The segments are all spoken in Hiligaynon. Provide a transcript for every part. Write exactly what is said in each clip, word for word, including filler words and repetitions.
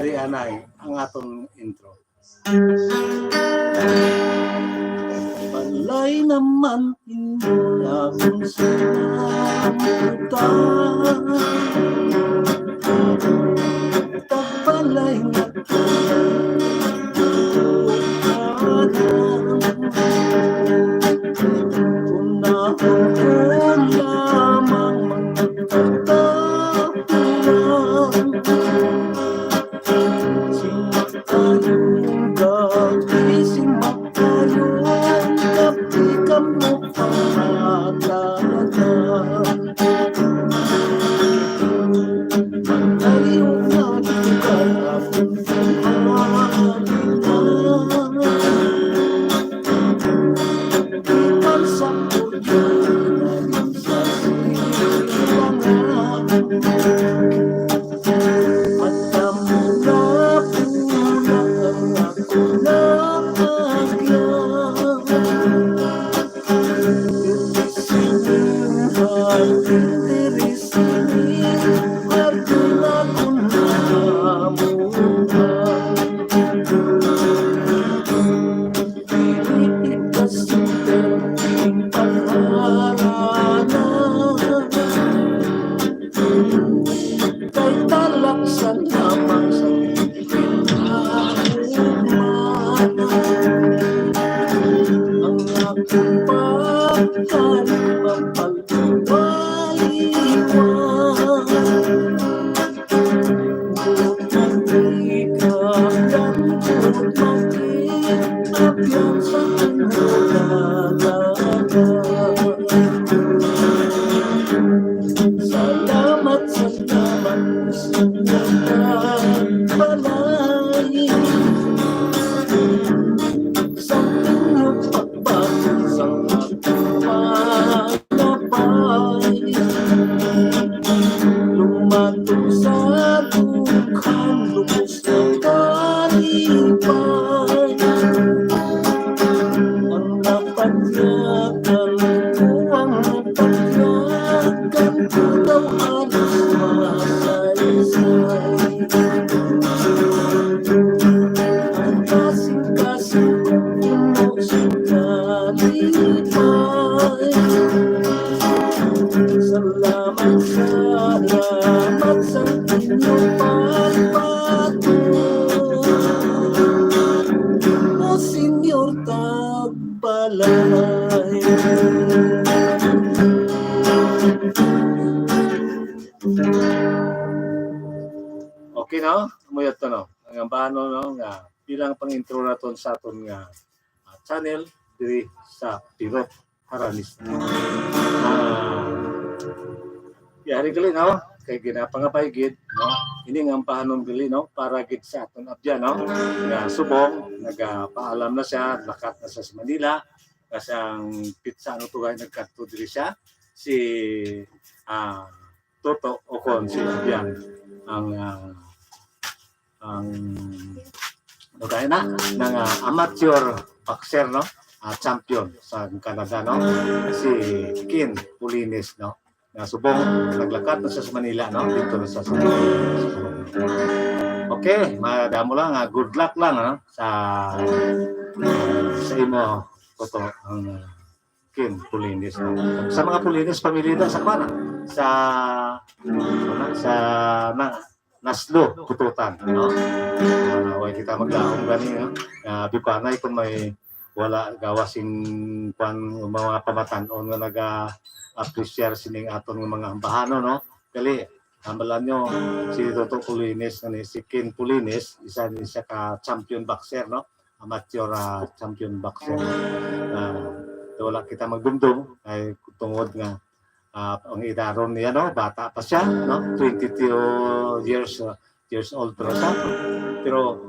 Ari anay ang aton intro. Balay naman inyo akong sinambutan. Tagbalay nga Unahon ko lamang magkatapulan. Sing maayong gabi, sing maayong gabi, kamo pangatagan. Ang layo nga lugar akong ginhalinan. Gikan sa pulyo sa silangan. Pagkamula-pula ang ako na agyan. Kay talaksan lamang sa Ang akong pagkalimang pagkawaliwan. Bukang di ka lang maging abyan sa ano talaga. Salamat, salamat sa inyong pagbalay. Sa inyong pagbati sa aking malabay. Lumato sa dughan, lubos na kalipay. Ang napanyakan ko, ang napanyakan ko daw alas masaysay. Ang kasing-kasing puno sing kalipay. Salamat, salamat sa inyong pagbato. O Senyor, tagbalay. Okay, no? Amo yun to, no? Ang ambahanon, no, nga bilang pang-intro naton sa aton nga, ah, channel diri sa Pirot Haranis. Ah, yari gali, no? Kay ginapangabay gid, no? Ini nga ambahanon gali, no? Para gid sa aton abyan, no? Nga subong, nagapaalam na siya, lakat na siya sa Manila, kasi ang pitsa, ano to, ay nagkadto diri siya, si, ah, Toto o kon si Abyan, ang, ah, ang, ano tayo na, ng, ah, amateur boxer, no? Ah, champion sa Canada, no? Si Ken Pulinis, no? Nga subong, naglakat na siya sa Manila, no? Dito na siya sa Manila. Okay, madamo lang, ah, good luck lang, ah, sa, sa imo, Toto, ang, ah, Ken Pulinis, no? Sa mga Pulinis, pamilya sa kwan, sa, sa, na, Naslo, Pututan, no? Ah, way kita maglaom gani, no? Ah, bibanay kung may wala gawas sing kwan, mga pamatan-on nga naga-appreciate sining aton nga mga ambahanon, no? Dali, hambalan nyo, si Toto Pulinis, ano, si Ken Pulinis, isa ni siya ka champion boxer, no? Amateur, ah, champion boxer. Ah, so wala kita magdumdum, ay tungod nga, ah, ang edaron niya, no? Bata pa siya, no? Twenty-two years, ah, years old pa siya. Pero,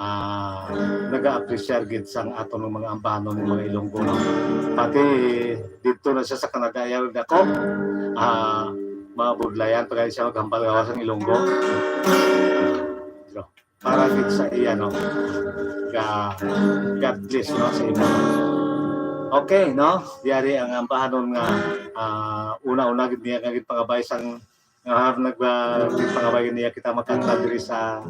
ah, naga-appreciate gid sang aton mga ambahanon ng mga Ilonggo, no? Pati dito na siya sa Canada, ayaw na ko, ah, mabudlayan pa kayo siya maghambal gawas ang Ilonggo. Pero, para gid sa iya, no? Ga-, God bless, no, sa inyo. Okay, no? Diari ang ambahanon nga, ah, una-una gid niya nga gid pangabay sang, Nga nagpangabay niya kita makanta diri sa,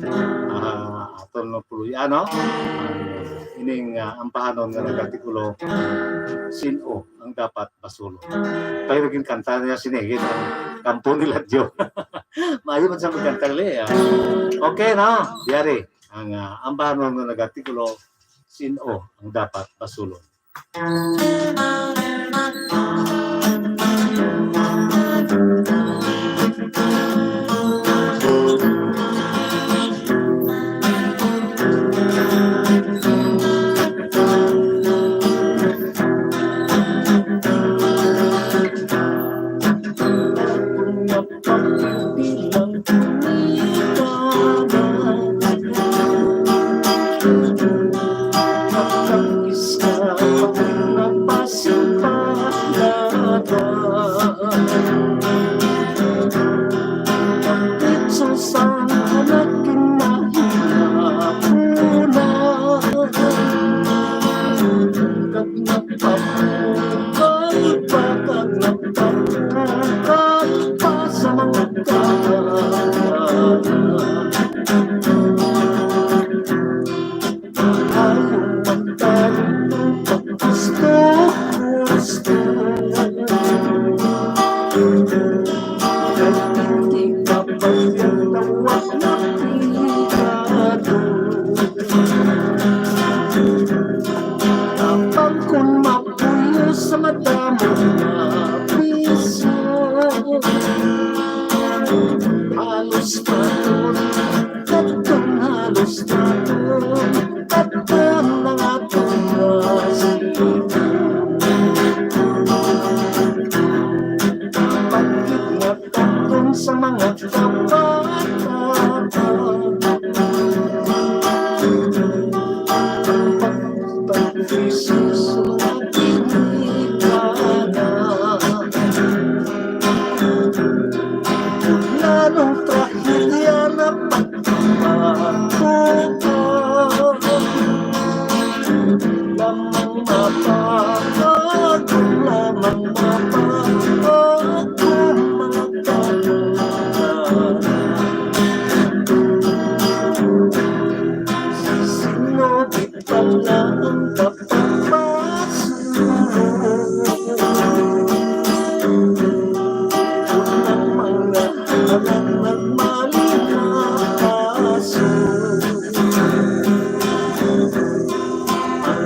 ah, aton nga puloy-an, no? Ang ining, ah, ambahanon nga nag-artikulo, "Sin-o ang dapat basulon?" Pero ginkanta niya sini, gid ang kampo ni Ladyo. Maayo man sa magkanta, li, ah. Okay, no? Yari, ang, ah, ambahanon nga nag-artikulo, "Sin-o ang dapat basulon?" Tapang kun mapuyo sa madamo nga bisyo, halos patol, kadtong halos patol, kadtong mga tugas. Pagkit nga takon sa mga kapatagan. Lalong trahedya na pagpatukan. Lamang mapatag, lamang mapatag, mga kapatid. Sino di pala ang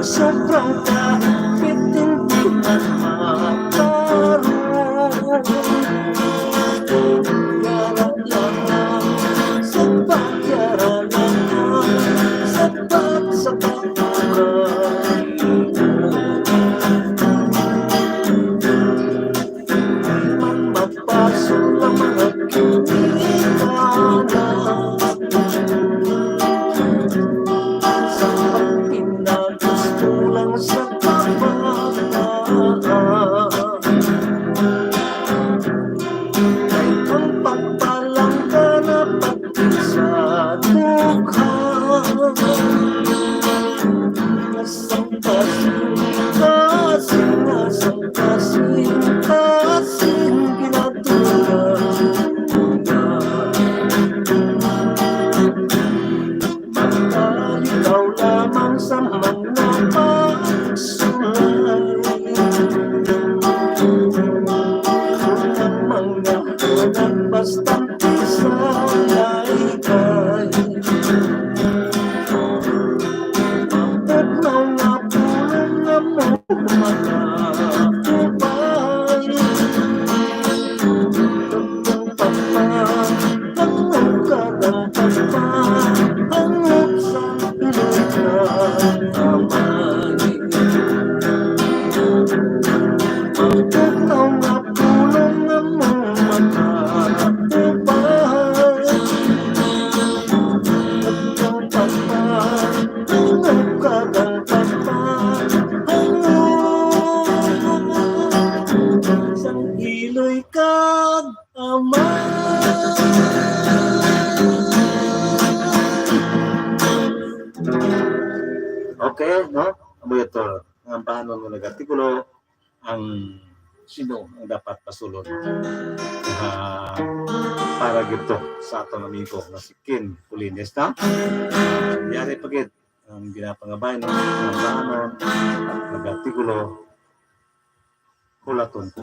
sobrang kahigpit, hindi na makaroon. Kaya lang sa pagyaralan, sa pagsabayan. Di man magpaso ang mga kinikanan. Sa pagpinagusto lang sa kabataan. Kay ang pagpalangga na pati sa dughan. Kasing, kasing, kasing, kasing, kasing ginatulad. Makalikaw lamang sa mga pagsulay. Ang mga anak bastante sa laygay. Ang tugnaw nga pulong nga mo makatubay. Tugtong papa, tangog ka lang papa, tangog sa ilugan, amay. Ang tugnaw nga pulong nga mo makatubay. Tugtong papa, tangog ka lang papa, tangog sang iloy kag amay. Okay, no? Amo ito ang ambahanon nga nag-artikulo, ang sino ang dapat pasulon. Ah, Para gid to sa aton amigo nga si Ken Colines, na yari pa gid ang ginapangabay, no? Ang plano, nag-artikulo, hulaton ko.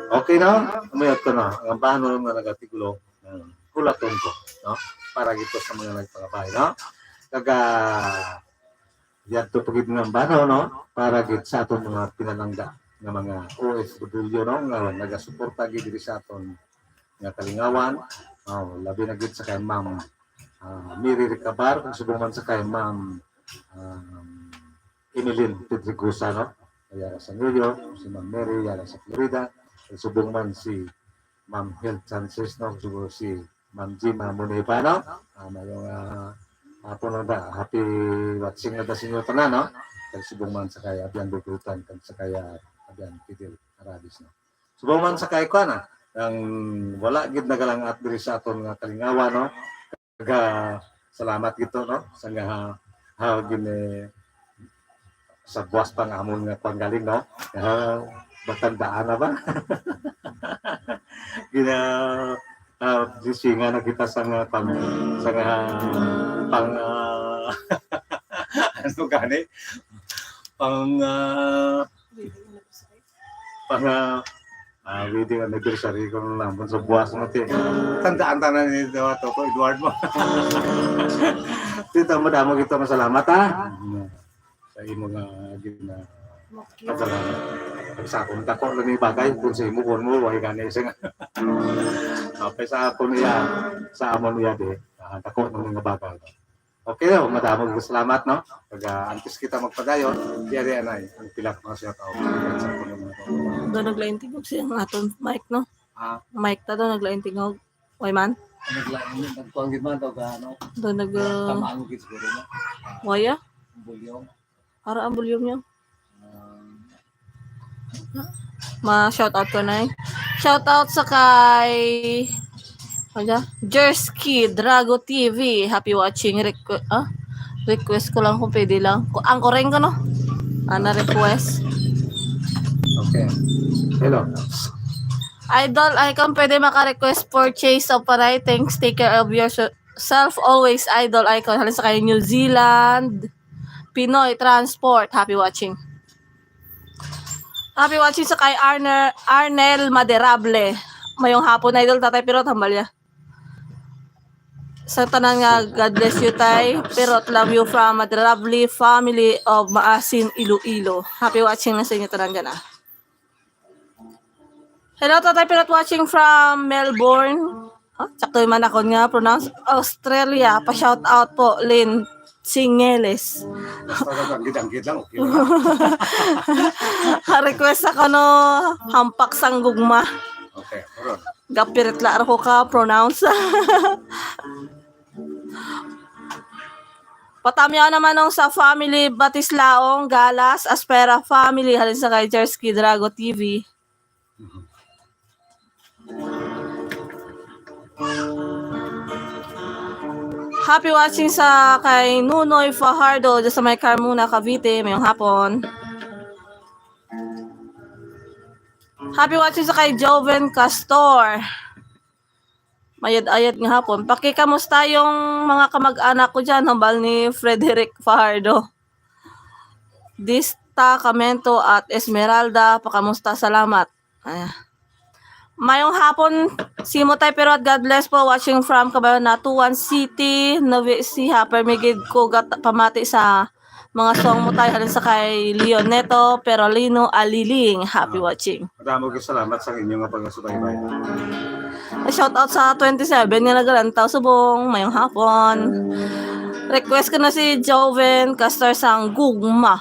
Okay na? Umayot ko na. Ang bahanon nga nag-artikulo, um, hulaton ko, no? Para gito sa mga nagpangabay, no? Kaga, yadto pa gid nga bahanon, no? Para gid sa aton mga pinalangga nga mga O F W, no? Nga nagasuporta gid diri sa aton nga kalingawan, oh, labi na gid sa kay Ma'am, ah, Mary Recabar, kag subong man sa kay Ma'am, um, Emeline Pedregosa, no? Yara sa New York, si Ma'am Mary, yara sa Florida, kag subong man si Ma'am Health Chances, no? Subong si Ma'am Gina Moneva, no? Ah, mayong, ah, hapon na ba? Happy watching na ba sa inyo tanan, no? Kag subong man sa kay Abian Bubutan, kag sa kay, ah, Abian Fidel Arabis, no? Subong man sa kay kuan, ah, ang wala gid nagalang-at diri sa aton nga kalingawan, no? Kag, ah, salamat gid to, no? Sa nga, ha, ha, gin-, eh, sa buwas pa nga amon nga kuan galing, no? Ah, matandaan na ba? Gina-, ah, blessingan na kita sa nga pang, sa nga pang, ah, ano gani? Pang, ah, pang, ah, ah, wedding anniversary ko na naman sa buwas mo, ti. Tandaan tanan ni Toto Eduardo. Tita, madamo kita masalamat, ha? Sa imo nga gina-, pagkalamat. Pag sa akon, dako lang ni bagay, kung sa imo, kung mo, way gani siya nga. Okay, sa akon iya, sa amon iya, di. Ah, dako lang nga bagay. Okay, oh, madamo nga salamat, no? Pag, ah, antes kita magpadayon, yari anay, ang pila ka mga shout out. Sa akon, mga to. Do naglain tingog siya ang aton mic, no? Ah. Mic ta do naglain tingog. Way man? Nagla-, nagkuhan gid man daw ka, ano? Do nag, uh, tamaan gid siguro, no? Waya? Volume. Ara ang volume niya. Um, ma-shout out ko na eh. Shout out sa kay, ano? Jersky Drago T V. Happy watching. Requ-, ah? Request ko lang kung pwede lang. Ku-, ang koreng ko, no? Ana request. Okay. Hello. Idol Icon, pwede maka-request for Chase of Paray. Thanks, take care of yourself always, Idol Icon. Halin sa kay New Zealand, Pinoy Transport. Happy watching. Happy watching sa kay Arner-, Arnel Maderable. Mayong hapon, Idol Tatay Pirot, hambalya. Sa tanan nga, God bless you, Tay. Pirot, love you from Maderable family of Maasin, Iloilo. Happy watching na sa inyo tanan gana. Hello, Tatay Pirot, watching from Melbourne. Ah, sakto man ako nga pronounce. Australia. Pa-shout out po, Lynn Singeles. Basta lang, anggid-anggid lang, okay lang. Ha, request ako no, Hampak sang Gugma. Okay, karon. Gapirit la ako ka pronounce. Patamyaw naman nung sa family Batislaong, Galas, Aspera family, halin sa kay Jersky Drago T V. Happy watching sa kay Nunoy Fajardo dyan sa may Carmona, Cavite. Mayong hapon. Happy watching sa kay Joven Castor. Mayad-ayad nga hapon. Pakikamusta yung mga kamag-anak ko dyan, hambal ni Frederick Fajardo. Dista Camento at Esmeralda, pakamusta? Salamat. Ay. Mayong hapon, Simo Tay Pero at God bless po. Watching from Cabanatuan City, Nove Ecija. Permi gid ko gat-, pamati sa mga song mo, Tay, halin sa kay Leon Neto, Perolino Aliling. Happy Ah. watching. Madamo kay salamat sa inyo nga pagsubaybay. Shout out sa twenty-seven nga nagalantaw subong. Mayong hapon. Request ko na si Joven Castor sang Gugma.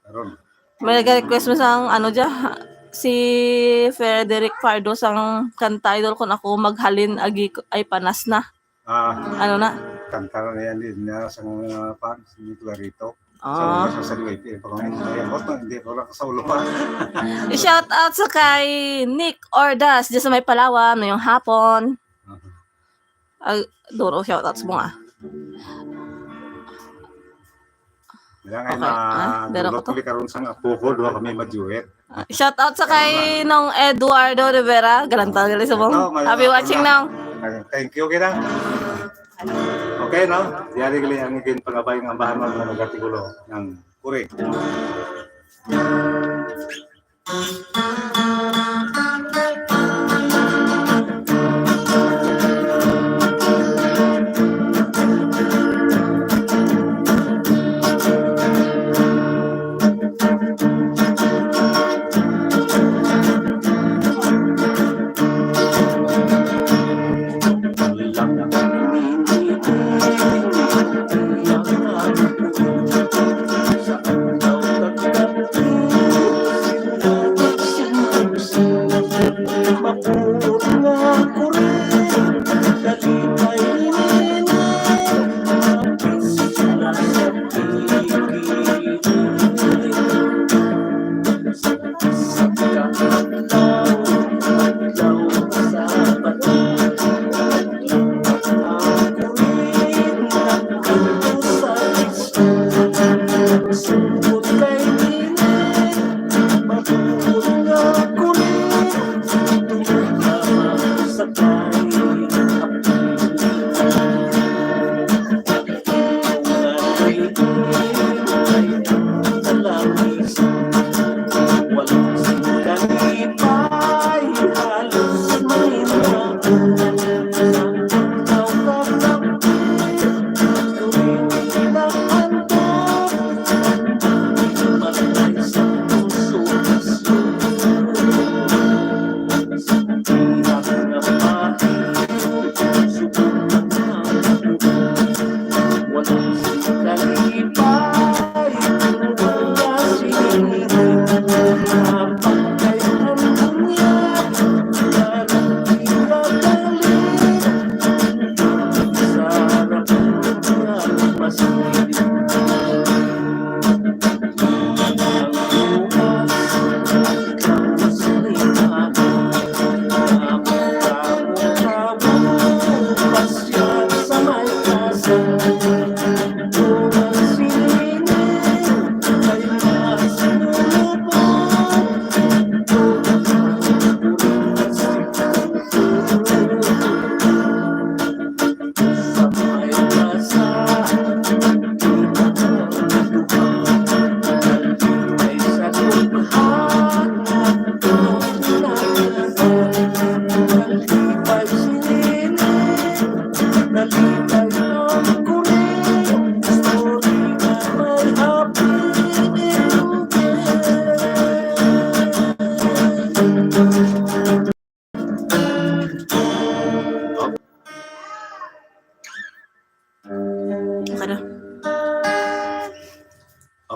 Karon. May nag-request mo sang ano dya, si Frederick Pardo sang kanta, Idol, kung ako maghalin agi ko, ay panas na. Ah, Ano na? Kanta na yan din niya sa mga fans ni Clarito. Ah. Sa mga sa N Y P, pa kami, ay, ako, hindi ko lang sa ulo pa. I-shout out sa kay Nick Ordas, dyan sa may Palawan, mayong hapon. Aha. Ay, duro, shout out sa mga. Kailangan Okay. Ah, dero madulot ko to. Kami karon sa apo ko, duha kami ma-duet. Ah, shout out sa kay Nong Eduardo Rivera. Galantal gali sa mong. Ito, may Happy mga watching, ano. Nong. Thank you, kira. Okay, no? Yari gali ang ginpangabay nga ambahan nga nagatigulo ng kuri.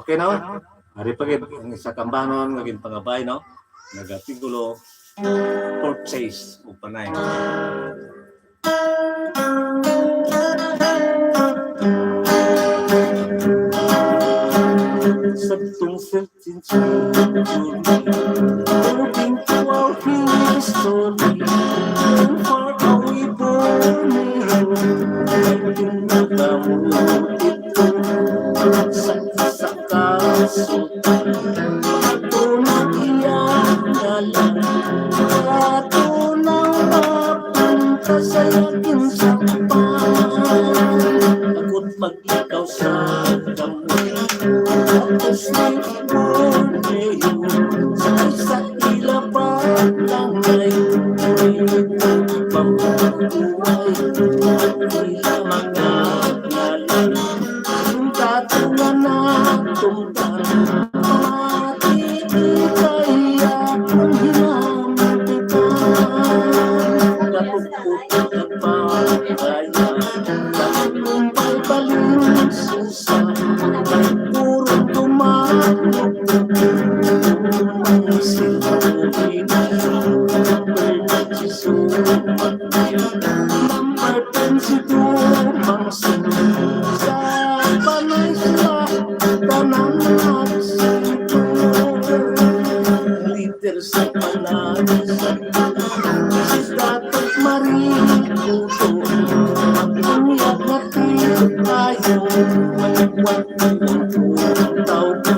Okay na? Ari pa gid ang isa ka ambanon nga ginpangabay, no? Nagatigulo, purchase o panay. Sa tungsil Since we were born, according to our history, in far away Borneo, may pinakamuti ito sa isa ka sultan. Ato na iya ngalan, ato na mapunta sa iya ginsampan. Ako't mag- ikaw sa kamot. Tapos ni Borneo, sa isa ila pa langay, ito pang buhay, at ila mga ngalan. Ang tatungan na tungtan, pati ikaya kung hinampitan. Kapupot ang pagkaya, kapupot ang Sa puro tumayo, ang sinabi na number twenty-two, number twenty-two, ang sunod sa panay sila, tanan at sito. Leader sa panay, si Dato Marikuto, ang iyang tayo, maliwat ang tao ko.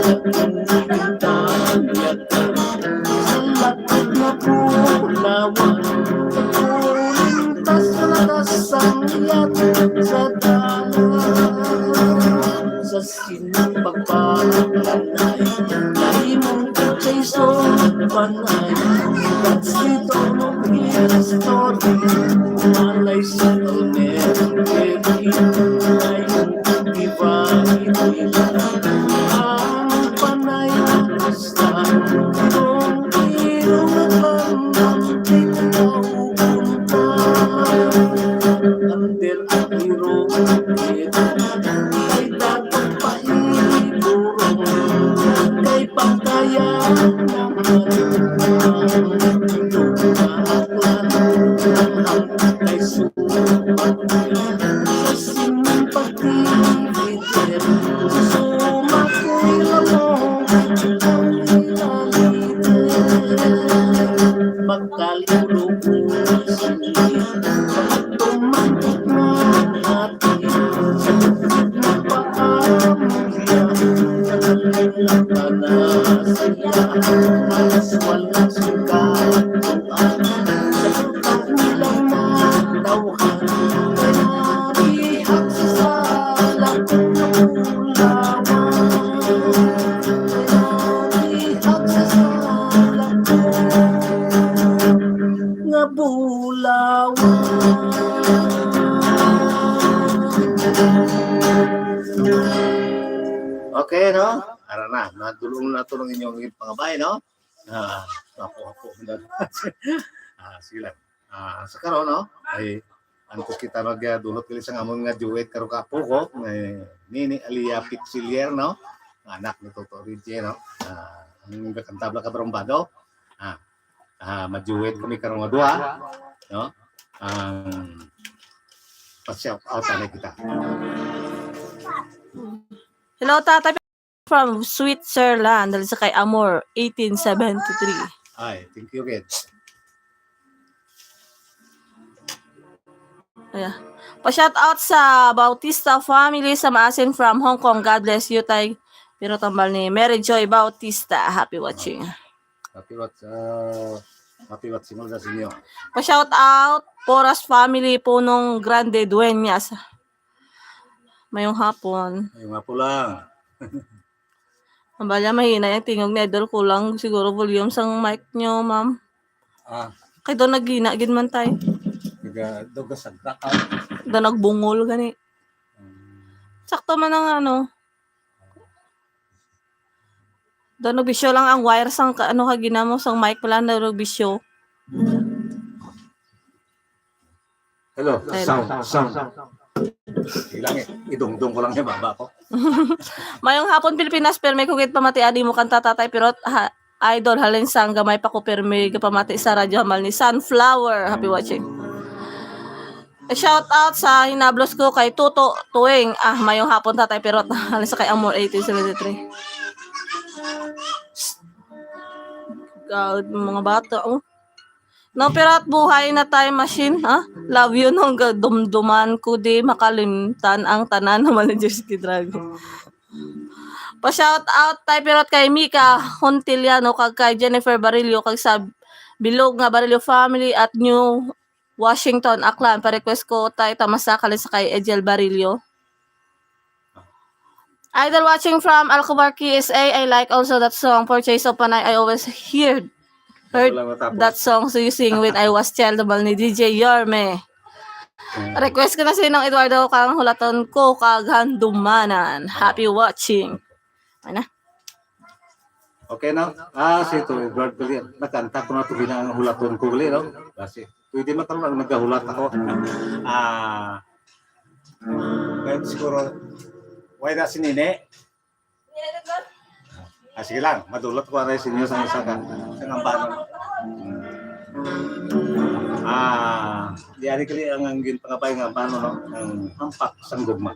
At hindi kita niyata sa lakad na bulawan. Kulintas na lakas ang iyat sa dalan. Sa sinong pagpapalanay, nahimong Jason Panay, that's the dawn of history. Malay sa Elementary, ngayong divide nila ang panay na basta. Kung iyong nagpangapit na upunta, under ang irong kay dapat paigurong, kay pagkaya naman ang pindot na aklan, ang hangtay sumapak sa sining pagtipid. Sumakoy lamang ang inalipin, magkalulog sini, tumantok na. Nga bulawan. Okay, no? Ara na, nadulong na to ng inyong pangabay, no? Ah, ako, ako. Ah, sige lang. Ah, sa karon, no? Ay, Antes kita mag, ah, dulot gali sang amon nga duet karon ka apo ko, eh, Nini Alia Pichilier, no? Nga anak ni Toto Richie, no? Ah, ang gakanta bala ka barumbado. Ah, ah, ma-duet kami karon nga duha, no? Ang pa-shout out na kita. Hello, Tatay, from Switzerland, dali sa kay Amor, eighteen seventy-three. Ay, thank you, kid. Ayan. Pa-shout out sa Bautista family sa Maasin from Hong Kong. God bless you, Tay. Pero tambal ni Mary Joy Bautista. Happy watching. Happy watch, ah, happy watching ulit sa inyo. Pa-shout out, Poras family, Punong Grande, Dueñas. Mayong hapon. Mayong hapon lang. Ang bala, mahina yung tingog ni Idol. Kulang siguro volume sang mic nyo, ma'am. Ah. Kay daw naghina gid man, Tay. Naga-, daw gasagda ka. Daw nagbungol gani. Hmm. Sakto man ang ano. Daw nagbisyo lang ang wire sang ka-, ano ka ginamo sang mic pala, daw nagbisyo. Hello, hello. Sound, sound. Sige lang eh. Idungdong ko lang yung baba ko. Mayong hapon, Pilipinas. Pirmi ko gid pamati ani mo kanta, Tatay Pirot. Ha, idol, halin sang gamay pa ko pirmi gapamati sa radyo hambal ni Sunflower. Happy watching. Shout out sa hinablos ko kay Tuto Tuwing. Ah, mayong hapon, Tatay Pirot. Halin sa kay Amor eighteen seventy-three. God, mga bata, oh. No, Pirot, buhay na time machine, ha? Love you, no? Dumduman ko di makalimtan ang tanan naman ni Jersey Drago. Pa-shout out, Tay Pirot, kay Mika Hontiliano, kag kay Jennifer Barillo, kag sa bilog nga Barillo family at New Washington, Aklan. Pa-request ko, Tay, tamasa kali sa kay Ejel Barillo. Idol watching from Alcobar, K S A. I like also that song, Purchase of Panay. I always heard, heard Wala matapos. That song so you sing when I was child, bal ni D J Yorme. Mm. Request ko na si Nong Eduardo kang hulaton ko kag handumanan. Happy watching. Ano? Okay, no? Ah, si ito, Edward Villar. Nakanta ko na ito, ginang hulaton ko uli, no? Kasi, pwede mataroon ang nagkahulat ako. Ah, kaya siguro, why na si Nene? Ah, sige lang, madulot ko aray sa inyo sa isa ka. Sa ngambanon. Ah, di ari kali ang, ang ginpangabay nga bano, no? Ang hampak sang gugma.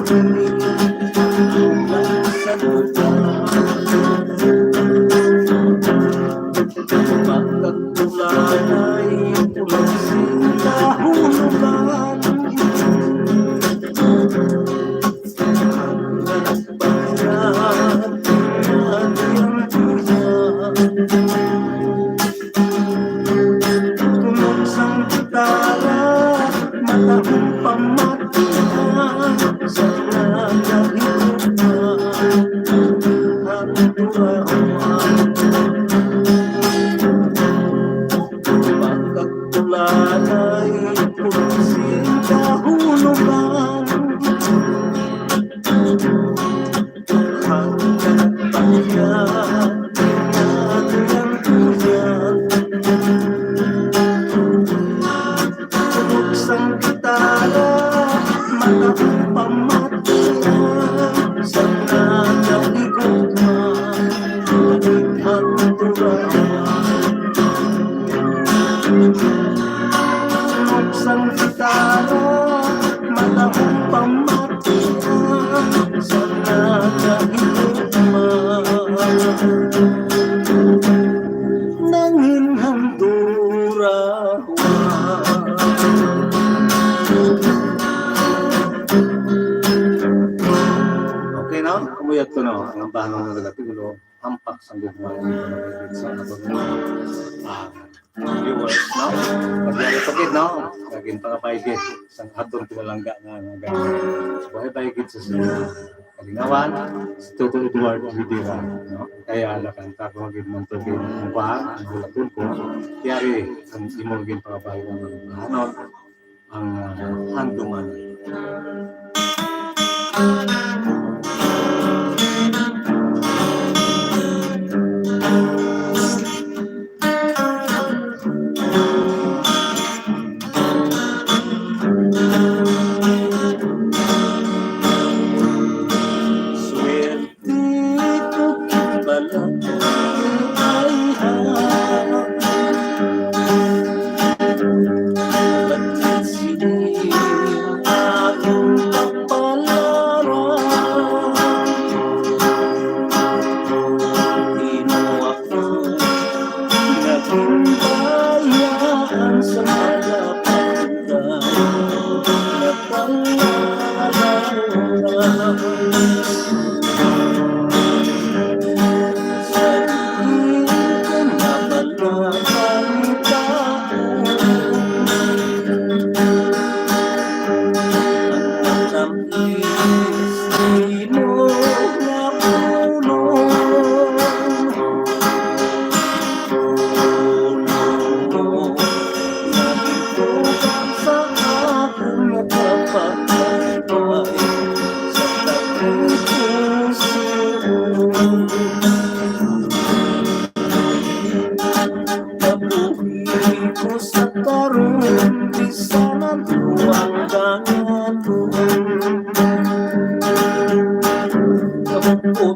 Sa lupa, pagkagtulanay, pulang sila hulugan. Hanggang pagkagtulanay, ang tuya. Tunog sang gitara, matahong pamatian, sa nagahigugma, ang turawan. Pagkagtulanay, pulang sila hulugan. Hanggang pagyan, pinagyan ko yan. Tunog sang gitara, matahong pamatian, sa nagahigugma, ang turawan. Tunog sang gitara, matahong pamatian, sa nagahigugma, nangin handurawan. Okay, no? Kumuyat ko, no? Ang ambahan ng nagatulo, hampak sa gugma. Sa aton, ah, viewers, no? Pagdali pa gid, no? Laging pangabay gid sa aton pinalangga nga, nga gani. Buhay pa gid sa sunod. Kalinawan, si Toto Eduardo Rivera, no? Kaya nakanta ko gid man to gid ang kuha, ang hulaton ko. Kaya rin, ang imo gid pangabay ng mga ano, ang, ah, handumanan. Swerte ko, kibalang ay harap. Ba't sini akong kapalaran? Di mo ako naging bayaan sa malapatan. Kabuhi ko sa karon, bisan ang tuwang dangaton. Kabuhi ko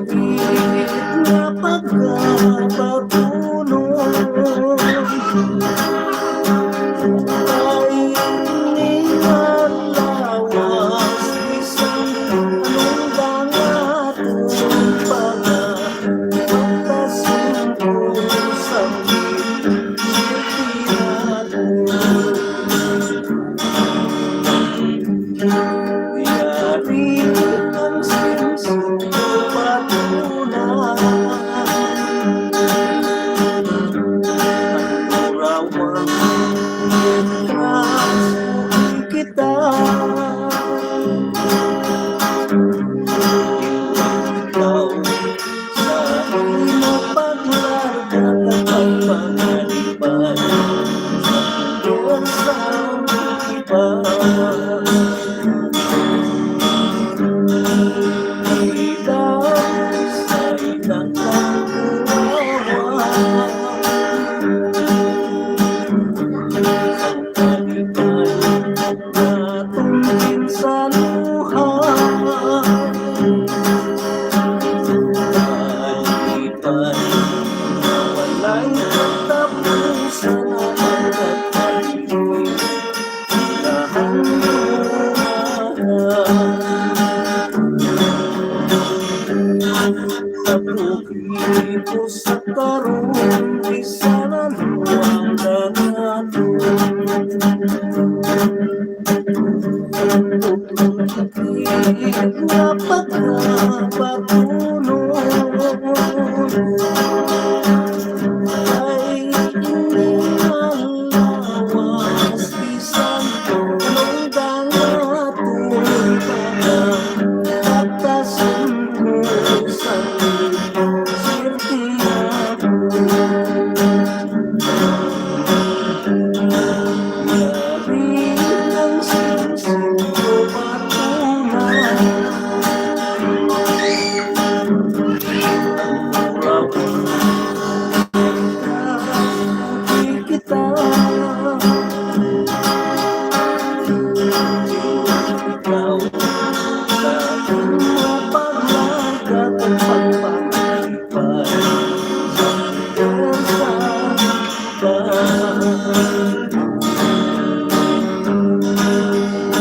gid nga pagkabatunon. Ay, ni nga lawas, bisan anong dangaton pa nga. Karon, bisan ano ang daraton, nga pagkabatunon, kay ining lawas, bisan tulong dangaton pa, batason ko sa swerte ako. Yari ang singsing ko, patunay. Di kita ikaw sa aking mga paglagat at pagpalipay sa pwersa.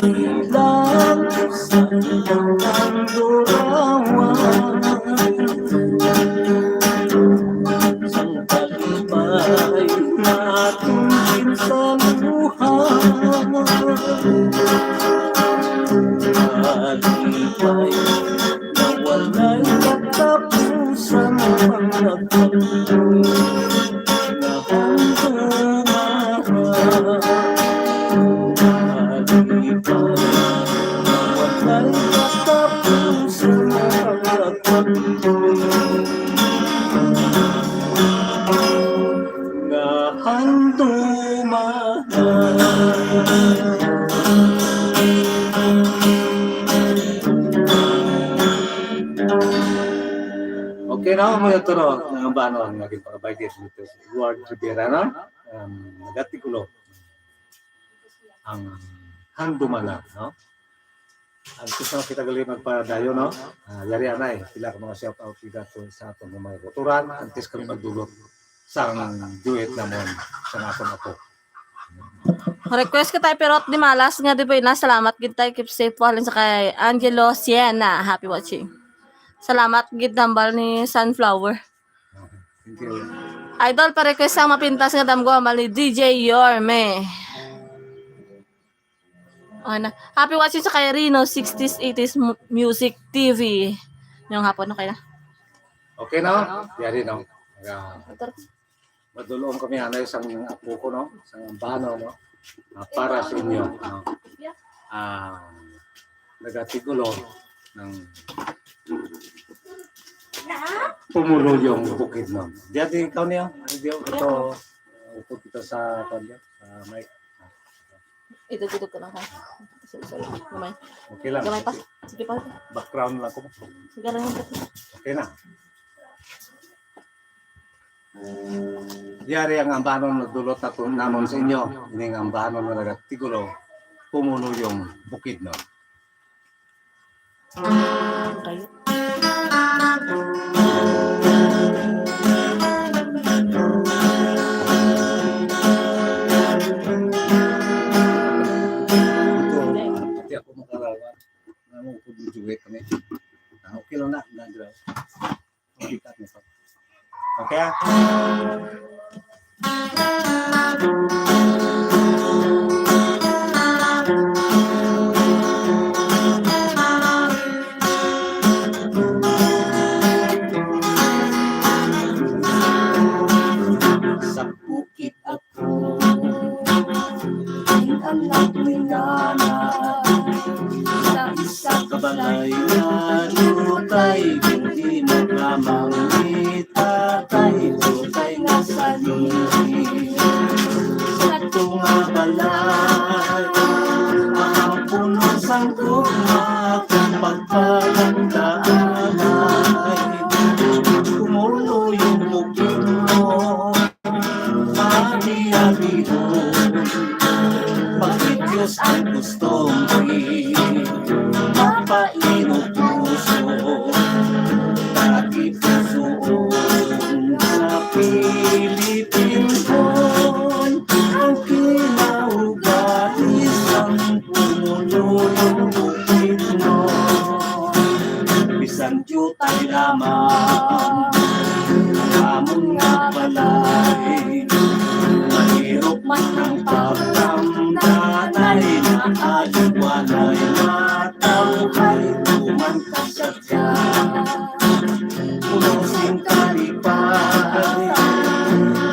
Ilang sa ilang durawan, sang kalipay naton ginsaluhan. Kalipay na walay katapusan, ang nagpatuloy nga handumana. Kalipay na walay katapusan, ang nagpatuloy nga handumana. Okay na, mga turo, ang banon nga ginpakabay dito si Edward Rivera, no? Um, nagatikulo ang handumana, no? Ang gusto kita gali magpadayon, no? Ah, yari anay, pila ka mga shout out kita to sa aton mga kauturan, antes kami magdulot sang duet namon sa aton apo. Request kita, pero di malas nga di ba na. Salamat gid tayo. Keep safe, walin sa kay Angelo Siena. Happy watching. Salamat gid, hambal ni Sunflower. Thank you. Idol, pa-request sang mapintas nga damgo, hambal ni D J Yorme. Okay na. Happy watching sa kay Rino, sixties, eighties mu-, Music T V. Yung hapon, okay na. Okay na? Yari, no? Nga, madulong kami, anay, sang apo ko, no? Sang ambano, no? Ah, para sa inyo, no? Ah, nagatikulo ng Pumuluyong Bukidnon. Diyan, ikaw niya. Hindi, ito, upod kita sa, kuwan, sa mic. Ito, dito ka lang, ha? Sorry, sorry. Gamay. Okay lang. Gamay pa. Sige pa. Background lang ko. Sige lang. Okay na. Yari ang ambanon nga dulot naton, namon sa inyo. Ining ambanon nga nagatikulo, Pumuluyong Bukidnon. Okay. Ito, ah, pati ako makarawan. Ano ko, duduet kami. Ah, okay lang na, na-, Okay, ah. Sa bukid Ang anak ni Nana sa isa ka balay nga lutay, hindi mo lamang ni tatay, lutay nga sani. Sa tunga balay, ang puno sang gugma, kag pagpalandaanay, kumulo yung bukid mo. Padi-adihon, pagkikyos ang kustumbre, mapainupuson, tagipusoon sa Pilipinhon, ang kinaugali sang pumuluyong Bukidnon. Bisan diutay lamang ang amon nga Ang kasadya, puno sing kalipay,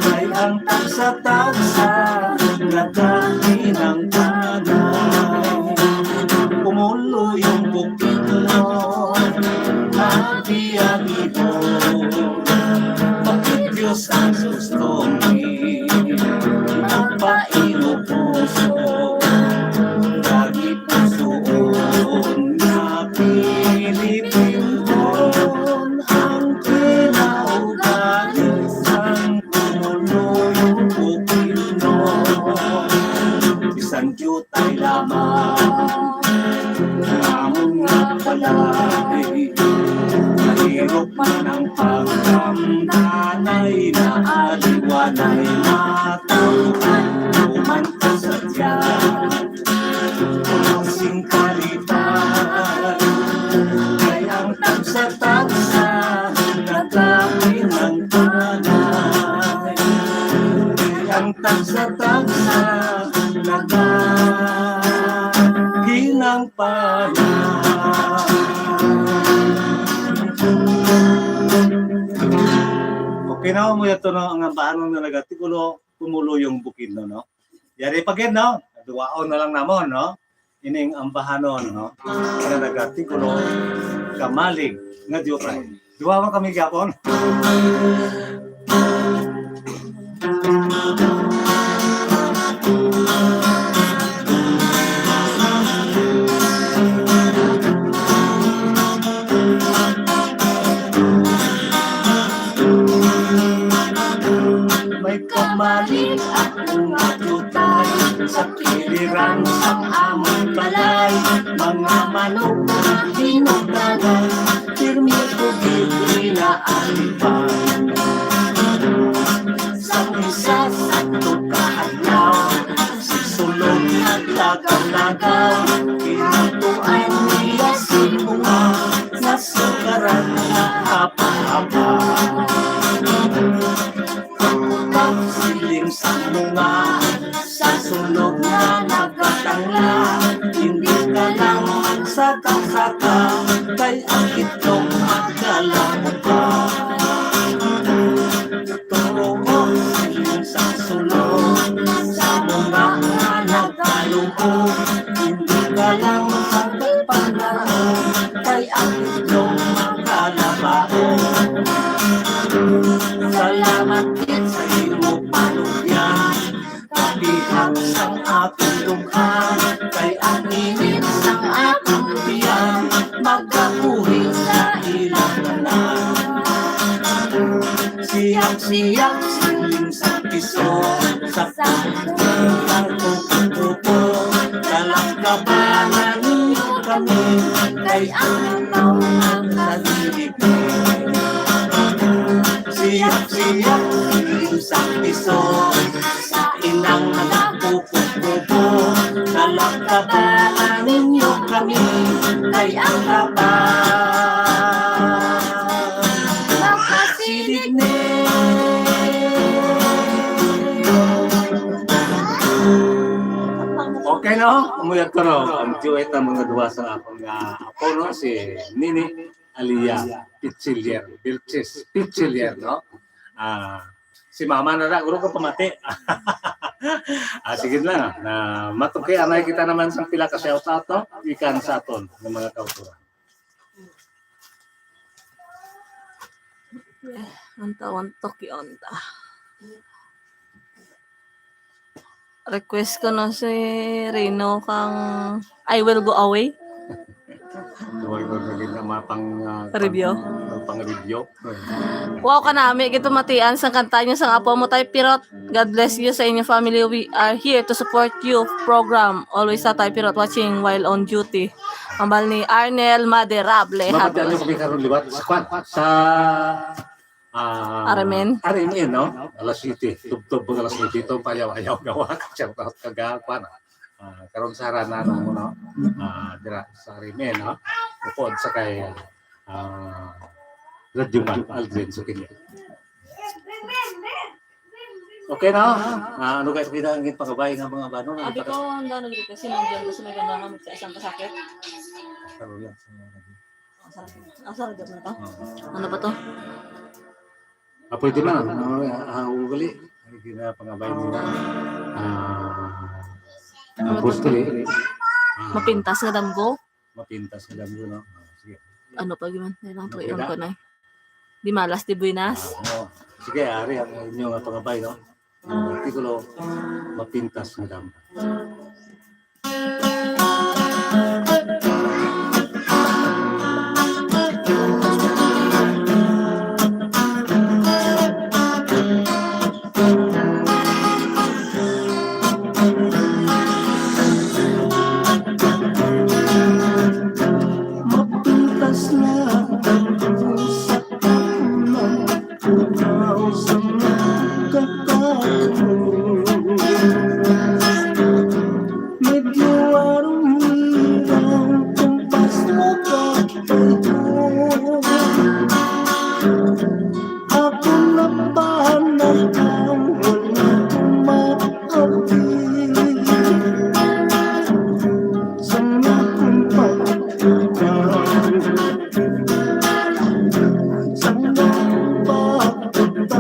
kay ang tagsa-tagsa nagahinang tanay. Pumulo yung bukidnon, happy ang ibon, pag-Diyos ang gusto ni, magpainop puso, lagi pusoon nga Pilipinhon ang kinaugali sang kumuluyong bukidnon. Bisan diutay lamang ang amon nga balay, mahirop man ang pagkamtanay, naaliwanay, matawhan, human kasadya. Puno sing kalipay, kay ang tagsa-tagsa nagahinang tanay. Kay ang tagsa-tagsa nagahinang tanay. Okay na, umuya to, no? Ang ambahanon nga nagatikulo, pumulo yung bukidnon, no? Yari pa gid, no? Duwaon na lang namon, no? Ining ambahanon, no? Nga nagatikulo, kamalig nga diutay. Duwaon kami gyapon. May kamalig ako nga diutay sa piliran sang amon balay. Mga manok nga hinugalan, pirmi ko gid ginaalipan. Sa isa sa tukahan, si Sulog naglagaw-lagaw, kinutuan niya si Bunga, nasukaran nga hapa-hapa. Pagsiling sa Bunga, sa Sulog nga nagkatangla, hindi ka lang magsaka-saka, kay ang itlog magkalabuka. Tuo, siling sa Sulog, sa Bunga nga nagkaluho, hindi ka lang magpagpanaw, kay ang itlog magkalabaho. Salamat gid sa imo panugyan, kabihag sang akong dughan, kay ang init sang akong tiyan magabuhi sa ilang tanan. Siyap-siyap, siling sa piso, sa pagkakang kukukuko, kalangkabanan ninyo kami, kay ang tawag sa dibdib. Siyap-siyap, siling sa piso, sa inang nagakukukuko, kalangkabanan ninyo kami, kay ang taba makasilid ni. Okay, no? Umuyag ko, no? Ang duet ang mga duwa sa akong, ah, apo, no? Si Nini Alia Pichilier, Vilches Pichilier, no? Ah, si mama na ra, guro ko pamati. Ah, sige na, na matuki, anay kita naman sa pila ka shoutout, no? Ikan sa aton, ng mga kauturan. Ang tawag to, ki onda. Request ko no si Rino kang I Will Go Away. Duwag ko lagi na mapang, ah, Review? pang, pang review. Wow, kanami gid pamatian sang kanta niyo sang apo mo, Tay Pirot. God bless you sa inyo family. We are here to support you program. Always sa Tay Pirot watching while on duty. Ambal ni Arnel Maderable. Mabatian niyo kami karon liwat sa kwan, sa Ah, Arimen? Arimen, no? Alas siyete. Tubtob ang alas siyete. Ito, payaw-ayaw gawa. Shout out ka ga-, kuwan, ah. Ah, karon sa harana na mo, no? Ah, dira sa Arimen, no? Upod sa kay, ah, Radyo Man, Aldrin Sukinyo. Okay na? Ah, ano kayo kita ang pangabay nga mga bano? Abi ko, ang gano'n dito, sinundan ko sa may ganda nga sa isang kasakit. Karon lang sa mga Asa ra gyud na to? Oo. Ano ba to? Ah, pwede man. Ano, ah, ugali. Ay, ginapangabay nila. Ah, Ano ang to? Apostol, eh. Ah, Mapintas nga damgo? Mapintas nga damgo, no? Ah, sige. Ano pa gyud man? Kailangan Ano to pa iyon na? Ko na eh. Di malas, di buenas. Ah, oo. Sige, ari ang inyo nga pangabay, no? Ang artikulo, mapintas nga damgo. Mapintas na ang pusa, ako lang ikaw sa nagkakaroon. Medyo arong hirang kumpas mo ka pa ito. Ako na pa na ang wala kumaabot. Sa mga kumpas, sa mga kumpas, tayo pa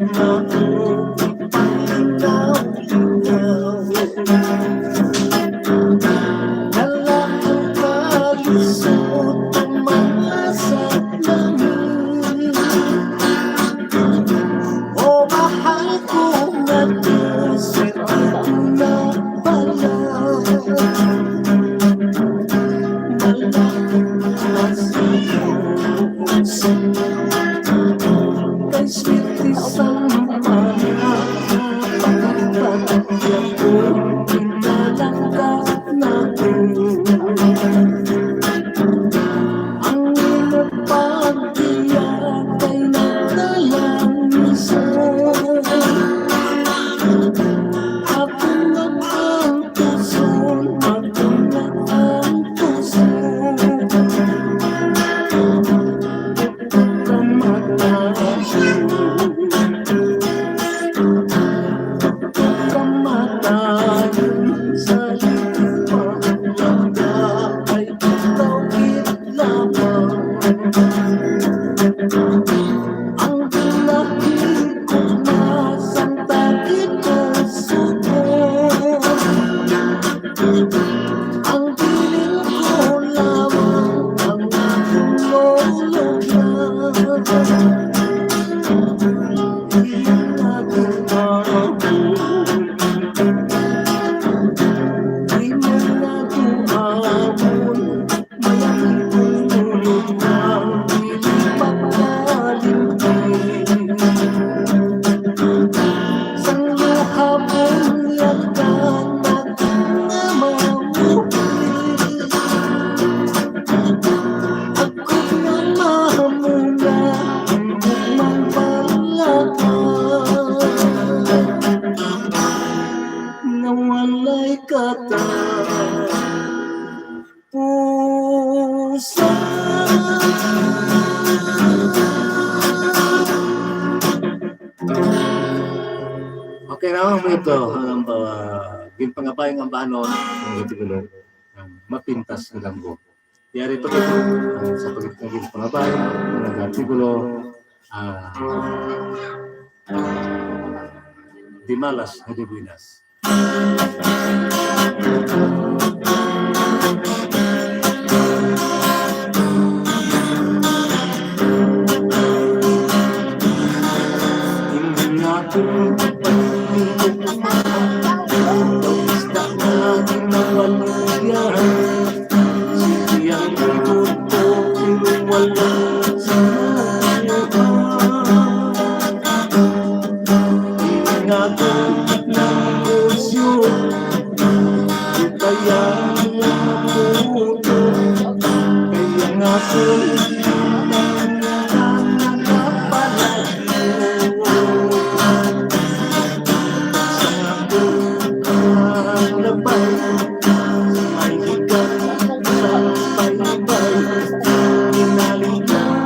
na ipanginaw. Dala ko kalisod ang mga salamin. O mahal ko nga to, sir, ako na pala. Dala ko kalisod. Kay swerte sa mga pagpapatya ko, pinalangga na ko. Ang imo pagtiya kay nagkalangisan. Ako na ang puson, ako na ang puson. Kamatayon, kamatayon sa lipa, langga kay ikaw gid lamang. Ang ginahi ko masang takit ko suko. Ang bilin ko lamang ang akong lolo. Di na ko amon, di na ko amon, mayang kong lolo ang dili pagkalimti. Sang luha bunyag ka na di na mamuti. Ako na mahamuna, imo man pala nga walay kata pusa. Okay na, mga ito. Ang, ah, ginpangabay nga banon, ang artikulo, ang mapintas nga damgo. Yari pa kita, ang sa pagkita ng ginpangabay, ang artikulo, ah, di malas nga di buenas. Sige ang buto, pero wala sa mga. Ingatan ng negosyo, kaya ang buto, kaya nga po, ang mga napalayo. Sa buong labay, may higat sa baybay, kinalitan,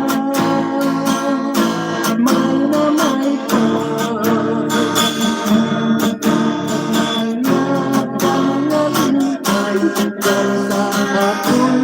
may na may pa. Mga pangalan ay sa akong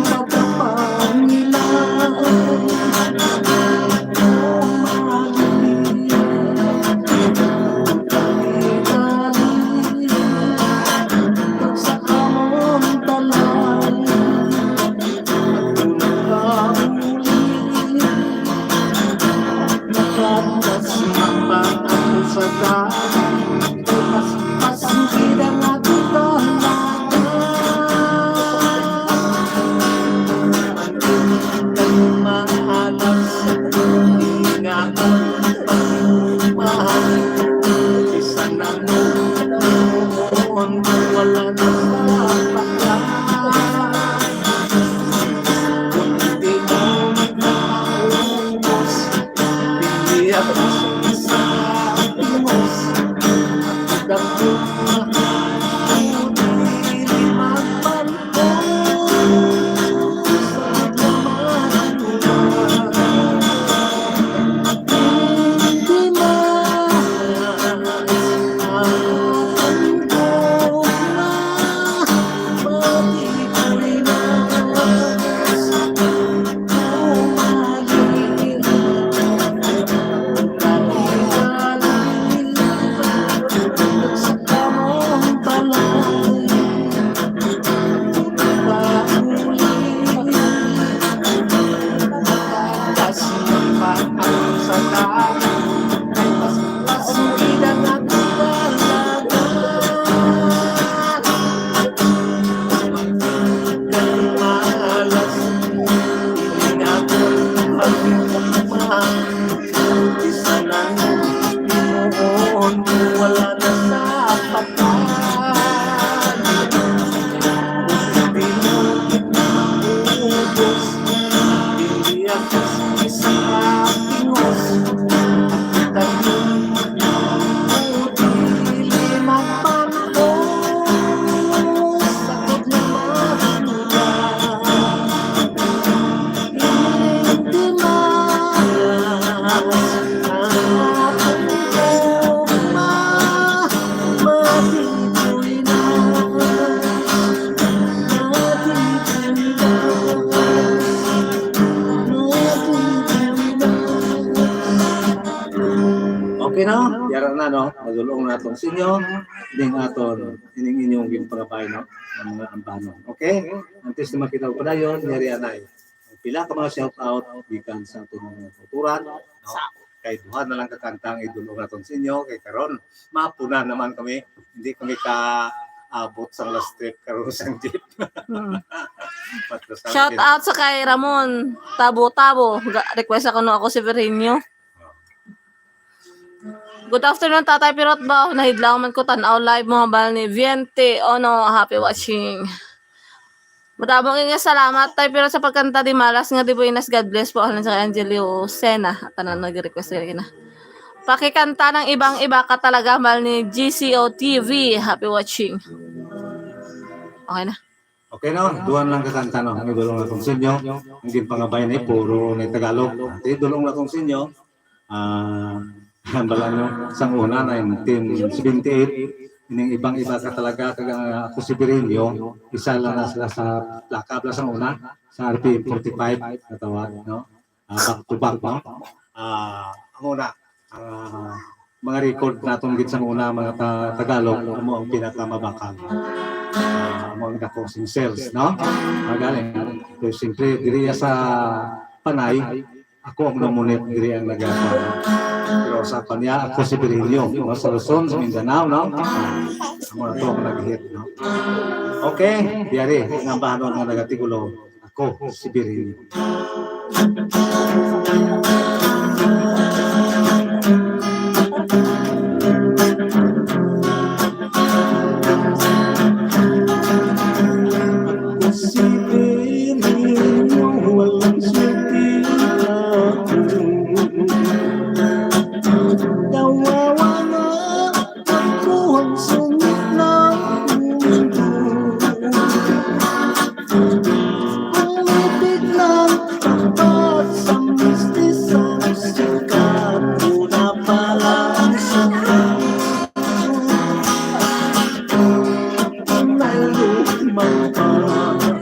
ano, madulong naton sa inyo, ning aton, ining inyong ginpangabay, no? Ang mga ambanon. Okay? Antes na makita ko padayon, yari anay. Ang pila ka mga shout out, gikan sa aton mga kauturan, no? Kay duha na lang ka kanta ang idulong naton sa inyo, kay karon, mapuna naman kami, hindi kami ka abot sa last trip karon sa jeep. Hmm. Shout out sa kay Ramon Tabo-Tabo. Ga- Request ako no ako si Virginio. Good afternoon, Tatay Pirot ba? Nahidlaw man ko tanaw live mo hambal ni Viente. Oh no, happy watching. Madamo nga salamat, Tay Pirot, sa pagkanta di malas nga di buenas. God bless po. Halin sa kay Angelio Sena. Tanan nag-request ka na. Pakikanta ng ibang iba ka talaga, hambal ni G C O T V. Happy watching. Okay na. Okay, no? Duha lang ka kanta, no? Ang idulong naton sa inyo. Ang ginpangabay ni puro ni Tagalog. Ang idulong naton sa inyo. Ah, hambal nyo, sang una, nineteen seventy-eight, ining ibang iba ka talaga, kag ang Ako si Virginio, isa lang na sila sa plaka, bala sang una, sa R P M forty-five, natawag, no? Ah, back to back, no? Ah, ang una, ah, mga record naton gid sang una, mga ta- Tagalog, amo ang pinakamabakal. Ah, amo ang dako sing sales, no? Magaling. Pero siyempre, diri sa Panay, ako ang namunit diri ang nagapa. Pero sa kanya, Ako si Virginio, no? Sa Luzon, sa Mindanao, no? Amo na to ang nag-hit, no? Okay, diyari, ang ambahanon nga nagatigulo, Ako si Virginio. Ako si Virginio, walang swerte ako. Kawawa nga ako ang sungit ng mundo. Ang ibig ng tapat sa mistisang sikat, una pa lang sa may lumang parang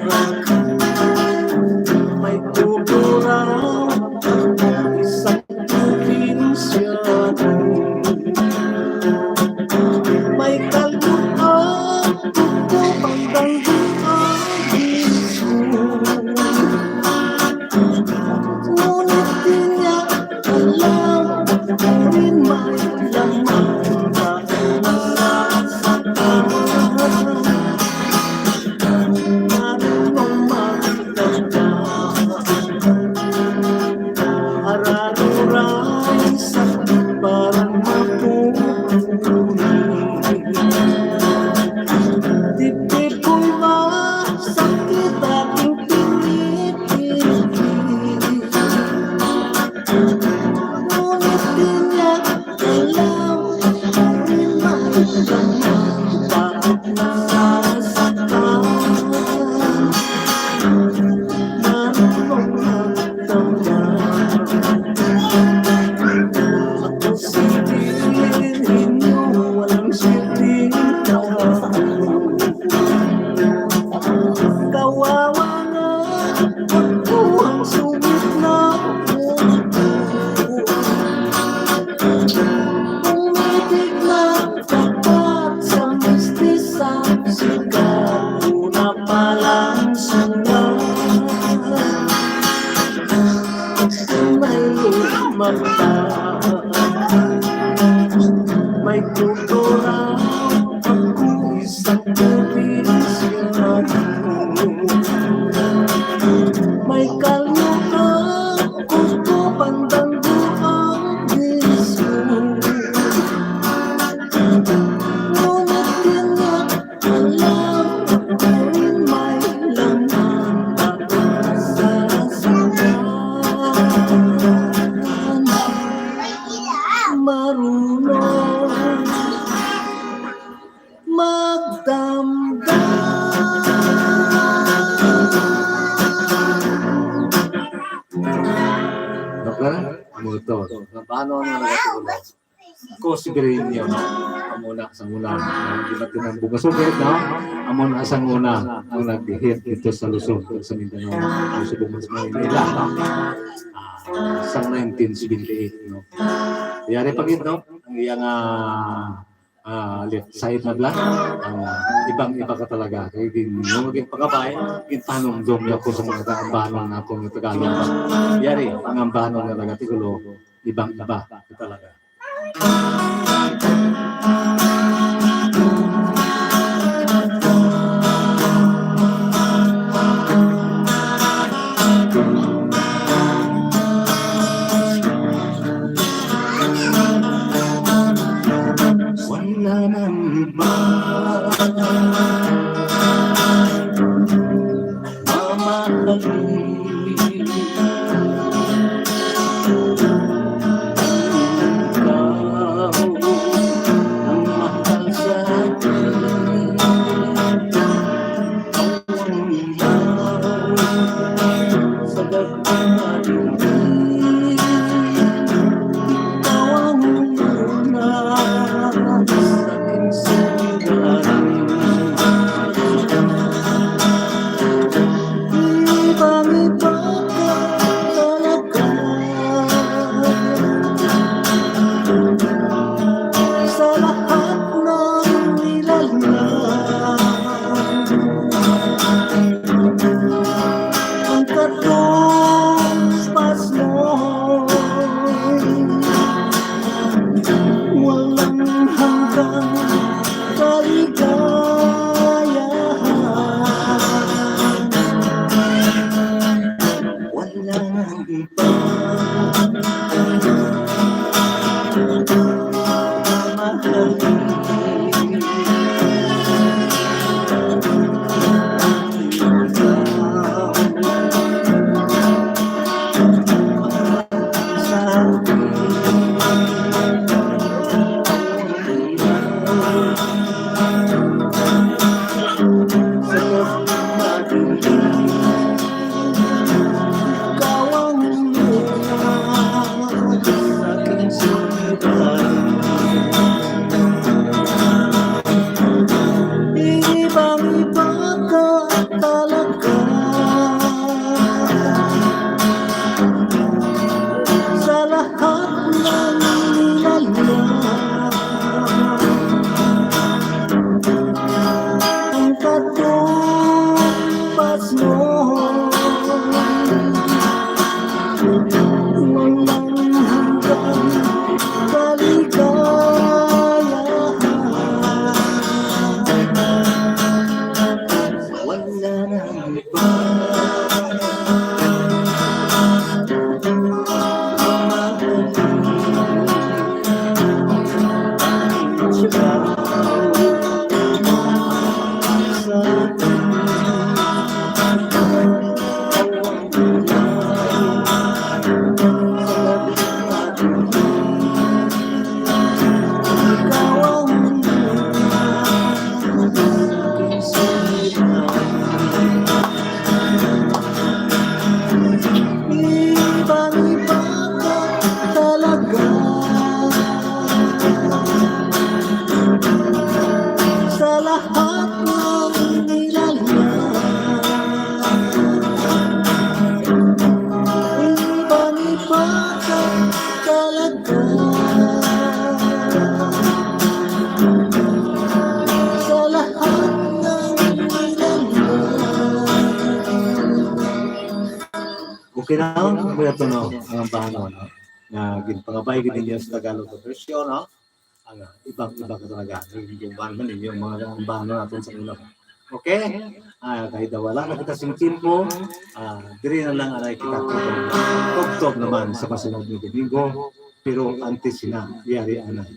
may tubura, isang probinsya. May kalbutan, kuko, pagdangguan, Diyos ko. Ngunit di niya alam, di rin may laman, bakit nasasaktan. Marunong magkanta, araruray sa parang mapupuno. Tipikol masakit aking pinipili. Ngunit di niya alam, di rin maramdaman, bakit nasasaktan. Marunong magdamdam. Ako si Virginio, walang swerte ako. Kawawa nga ako ang sungit na mundo. Umitig na tapat sa mistisang sikat, una pa lang sila. May lumang pa, may kultura, ako isang probinsya. May kalungkot, kuko, pagdangguan, Diyos ko. Ngunit di niya alam, di rin may laman, bakit nasasaktan. Marunong magdamdam. Doktor, amo to. Paano ang nagkatulog? Ako si Virginio, no? Amo na sang una, no? Di ba tinambong nga sugid, no? Amo na sang una ang nag-hit dito sa Luzon, sa Mindanao, sa Subong, sa Manila, no? Ah, sang nineteen seventy-eight, no? Yari pa gid, no? iya nga, ah, left side na bala. Ang, ah, ibang-iba ka talaga. Kay gin-, yung maging pangabay, ginpanumdom niya ko sa mga kaambanan natin nga Tagalog. Yari, ang ambanan nga taga Tigulo, ibang-iba ka talaga. Wala nang iba mamahalin. Ikaw ang mahal sa akin. Ang ilaw sa gagmay. Ikaw ang una sa aking suliran. Ibang-iba ka talaga sa lahat ng nilalang. Ang katupas mo'y walang hanggang kaligayahan. Walang iba. Ibang-iba ka talaga sa lahat ng nilalang. Ang katupas mo, walang hanggang kaligayahan. Wala nang iba. Ibang-iba ka talaga sa lahat ng nilalang. Ibang-iba ka talaga sa lahat ng nilalang. Okay na, Kuya Tono, ang ambahan, no? Nga ginpangabay gid ninyo sa Tagalog nga bersyon, no? Ang, ah, ibang-iba ka talaga. Yung man man ninyo, mga ambahan natin sa una. Okay? Ah, kay daw wala na kita sing tiempo, ah, diri na lang anay kita tubtob naman sa masunod nga Domingo. Pero antes sina, yari anay.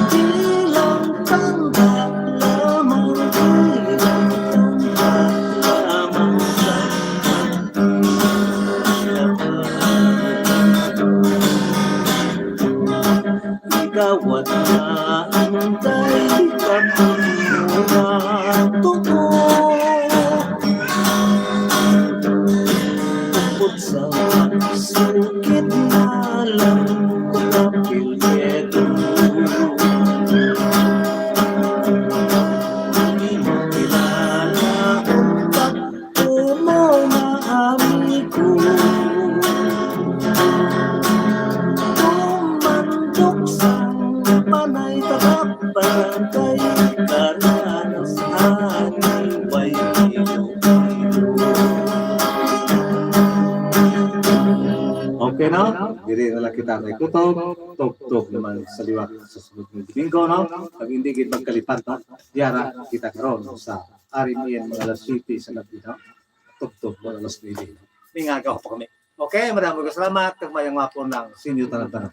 Bilang tanda lamang, bilang tanda lamang sa iyang pagmamahal. Ikaw at naantay ka muna, tutok. Tungkol sa sakit na lang ko napilyeto. Di mo kilala ang pagtumo nga amigo. Tumandok sa panay tatak barangay, para sa aniway. Okay na? Diri na lang kita may kutob. Tugtog naman sa liwat sa sunod nga Domingo, no? Pag hindi gid magkalipat, no? Yara kita karon sa R M N mga alas siyete sa gabi, no? Tugtog mga alas nuebe, no? May ngagaw pa kami. Okay, maraming salamat. Kag mayang hapon lang. Sinyo tanan-tanan.